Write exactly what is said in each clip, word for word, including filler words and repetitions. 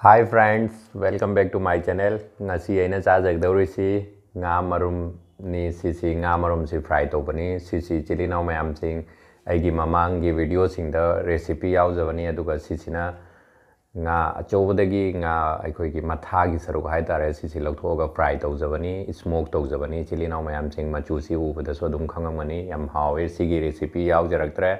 Hi friends, welcome back to my channel. ꯉꯁꯤ ꯑꯩꯅ ꯆꯥꯖꯒꯗꯧꯔꯤꯁꯤ ꯉꯥ ꯃꯔꯨꯝꯅꯤ꯫ ꯁꯤꯁꯤ ꯉꯥ ꯃꯔꯨꯝꯁꯤ fry ꯇꯧꯕꯅꯤ꯫ ꯁꯤꯁꯤ ꯏꯆꯤꯜ ꯏꯅꯥꯎ ꯃꯌꯥꯝꯁꯤꯡ, ꯑꯩꯒꯤ ꯃꯃꯥꯡꯒꯤ videoꯁꯤꯡꯗ recipe ꯌꯥꯎꯖꯕꯅꯤ꯫ ꯑꯗꯨꯒ ꯁꯤꯁꯤꯅ ꯉꯥ ꯑꯆꯧꯕꯗꯒꯤ ꯉꯥ ꯑꯩꯈꯣꯏꯒꯤ ꯃꯊꯥꯒꯤ ꯁꯔꯨꯛ ꯍꯥꯏꯇꯥꯔꯦ, ꯁꯤꯁꯤ ꯂꯧꯊꯣꯛꯑꯒ fry ꯇꯧꯖꯕꯅꯤ, smoke ꯇꯧꯖꯕꯅꯤ꯫ ꯏꯆꯤꯜ ꯏꯅꯥꯎ ꯃꯌꯥꯝꯁꯤꯡ, ꯃꯆꯨꯁꯤ ꯎꯕꯗꯁꯨ ꯑꯗꯨꯝ ꯈꯪꯉꯝꯒꯅꯤ, ꯌꯥꯝ ꯍꯥꯎꯋꯦ꯫ ꯁꯤꯒꯤ recipe ꯌꯥꯎꯖꯔꯛꯇ꯭ꯔꯦ꯫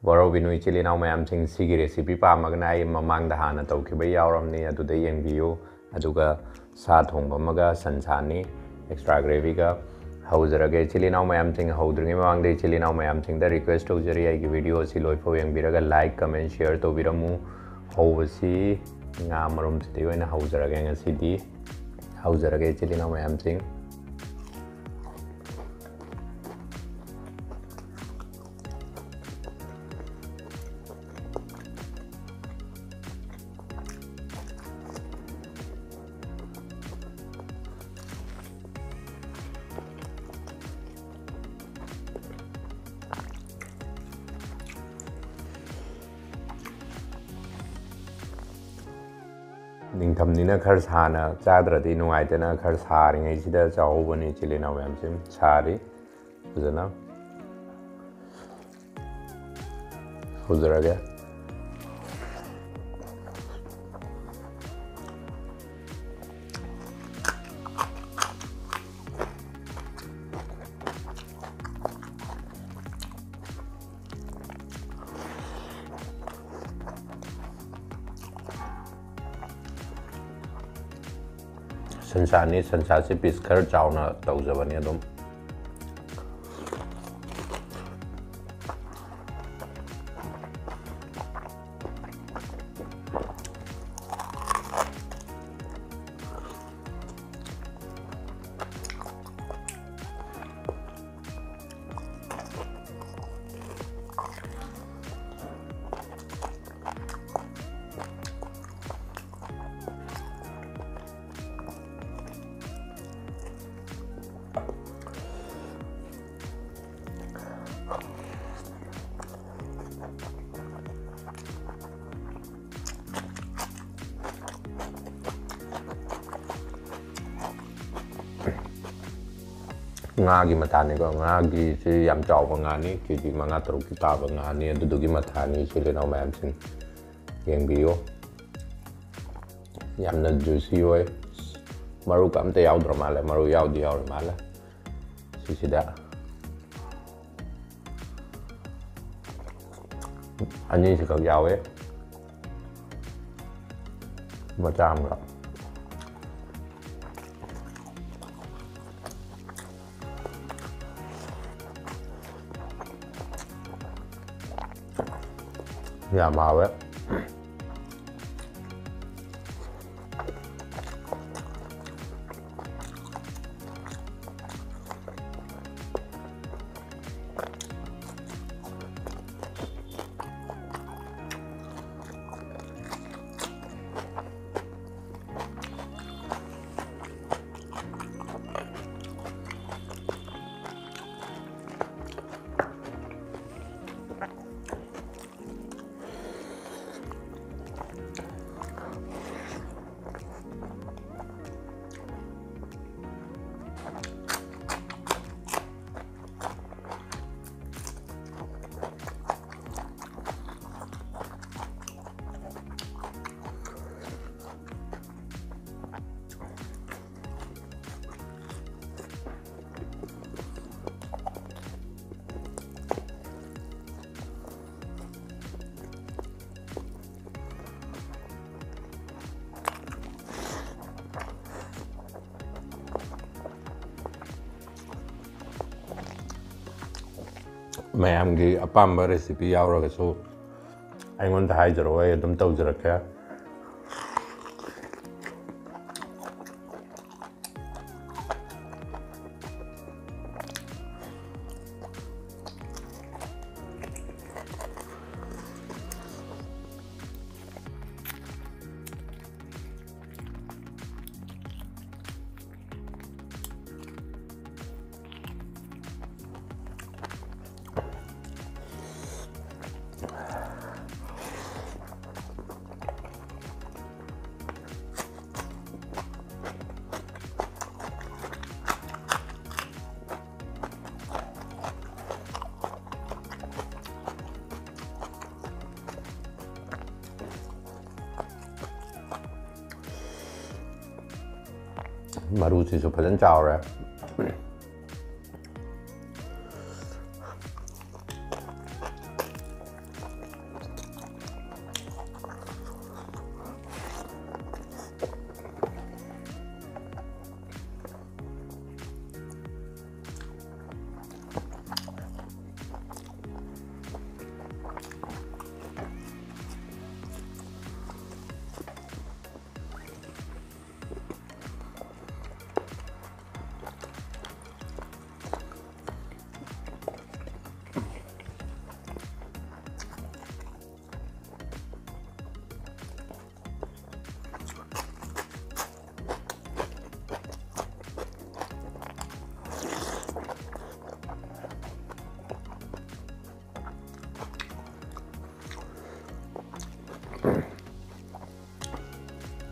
ꯋꯥꯔꯧꯕꯤꯅꯨ ꯏꯆꯤꯜ ꯏꯅꯥꯎ ꯃꯌꯥꯝꯁꯤꯡ, ꯁꯤꯒꯤ recipe ꯄꯥꯝꯃꯒꯅ ꯑꯩ ꯃꯃꯥꯡꯗ ꯍꯥꯟꯅ ꯇꯧꯈꯤꯕ ꯌꯥꯎꯔꯝꯅꯤ, ꯑꯗꯨꯗ ꯌꯦꯡꯕꯤꯌꯨ꯫ ꯑꯗꯨꯒ ꯁꯥ ꯊꯣꯡꯕ ꯑꯃꯒ ꯁꯟꯁꯥꯅꯤ, extra gravyꯒ꯫ ꯍꯧꯖꯔꯒꯦ ꯏꯆꯤꯜ ꯏꯅꯥꯎ ꯃꯌꯥꯝꯁꯤꯡ꯫ ꯍꯧꯗ꯭ꯔꯤꯉꯩ ꯃꯃꯥꯡꯗ ꯏꯆꯤꯜ ꯏꯅꯥꯎ ꯃꯌꯥꯝꯁꯤꯡꯗ request ꯇꯧꯖꯔꯤ, ꯑꯩꯒꯤ video ꯑꯁꯤ ꯂꯣꯏꯐꯥꯎ ꯌꯦꯡꯕꯤꯔꯒ like, comment, share ꯇꯧꯕꯤꯔꯝꯃꯨ꯫ ꯍꯧꯕꯁꯤ ꯉꯥ ꯃꯔꯨꯝꯁꯤꯗꯒꯤ ꯑꯣꯏꯅ ꯍꯧꯖꯔꯒꯦ ꯉꯁꯤꯗꯤ꯫ ꯍꯧꯖꯔꯒꯦ ꯏꯆꯤꯜ ꯏꯅꯥꯎ ꯃꯌꯥꯝꯁꯤꯡ꯫ ꯅꯤꯡꯊꯝꯅꯤꯅ ꯈꯔ ꯁꯥꯅ ꯆꯥꯗ꯭ꯔꯗꯤ ꯅꯨꯡꯉꯥꯏꯇꯅ ꯈꯔ ꯁꯥꯔꯤꯉꯩꯁꯤꯗ ꯆꯥꯍꯧꯕꯅꯤ꯫ ꯏꯆꯤꯜ ꯏꯅꯥꯎ ꯃꯌꯥꯝꯁꯤ ꯁꯥꯔꯤ ꯐꯖꯅ꯫ ꯍꯧꯖꯔꯒꯦ꯫ ꯁꯟꯁꯥꯅꯤ, ꯁꯟꯁꯥꯁꯤ piece ꯈꯔ ꯆꯥꯎꯅ ꯇꯧꯖꯕꯅꯤ ꯑꯗꯨꯝ꯫ ꯉꯥꯒꯤ ꯃꯊꯥꯅꯤꯀꯣ꯫ ꯉꯥꯒꯤꯁꯤ ꯌꯥꯝ ꯆꯥꯎꯕ ꯉꯥꯅꯤ, ꯀꯦ ꯖꯤ ꯃꯉꯥ ꯇꯔꯨꯛꯀꯤ ꯇꯥꯕ ꯉꯥꯅꯤ꯫ ꯑꯗꯨꯗꯨꯒꯤ ꯃꯊꯥꯅꯤ, ꯏꯆꯤꯜ ꯏꯅꯥꯎ ꯃꯌꯥꯝꯁꯤꯡ, ꯌꯦꯡꯕꯤꯌꯨ꯫ ꯌꯥꯝꯅ ꯖꯨꯁꯤ ꯑꯣꯏ꯫ ꯃꯔꯨꯀ ꯑꯝꯇ ꯌꯥꯎꯗ꯭ꯔ ꯃꯥꯜꯂꯦ꯫ ꯃꯔꯨ ꯌꯥꯎꯗꯤ ꯌꯥꯎꯔ ꯃꯥꯜꯂꯦ꯫ ꯁꯤꯁꯤꯗ ꯑꯅꯤꯁꯤꯈꯛ ꯌꯥꯎꯋꯦ, ꯃꯆꯥ ꯑꯃꯒ꯫ ꯌꯥꯝ ꯍꯥꯎꯋꯦ꯫ ꯃꯌꯥꯝꯒꯤ ꯑꯄꯥꯝꯕ recipe ꯌꯥꯎꯔꯒꯁꯨ ꯑꯩꯉꯣꯟꯗ ꯍꯥꯏꯖꯔꯛꯑꯣ, ꯑꯩ ꯑꯗꯨꯝ ꯇꯧꯖꯔꯛꯀꯦ꯫ ꯃꯔꯨꯁꯤꯁꯨ ꯐꯖꯅ ꯆꯥꯎꯔꯦ꯫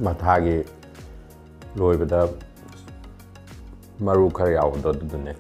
ꯃꯊꯥꯒꯤ ꯂꯣꯏꯕꯗ ꯃꯔꯨ ꯈꯔ ꯌꯥꯎꯕꯗꯣ ꯑꯗꯨꯗꯨꯅꯦ꯫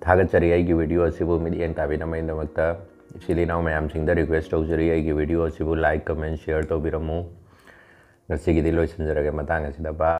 ꯊꯥꯒꯠꯆꯔꯤ ꯑꯩꯒꯤ video ꯑꯁꯤꯕꯨ ꯃꯤꯠꯌꯦꯡ ꯇꯥꯕꯤꯅꯕꯒꯤꯗꯃꯛꯇ꯫ ꯏꯆꯤꯜ ꯏꯅꯥꯎ ꯃꯌꯥꯝꯁꯤꯡꯗ request ꯇꯧꯖꯔꯤ, ꯑꯩꯒꯤ video ꯑꯁꯤꯕꯨ like, comment, share ꯇꯧꯕꯤꯔꯝꯃꯨ꯫ ꯉꯁꯤꯒꯤꯗꯤ ꯂꯣꯏꯁꯤꯟꯖꯔꯒꯦ ꯃꯇꯥꯡ ꯑꯁꯤꯗ꯫ Bye꯫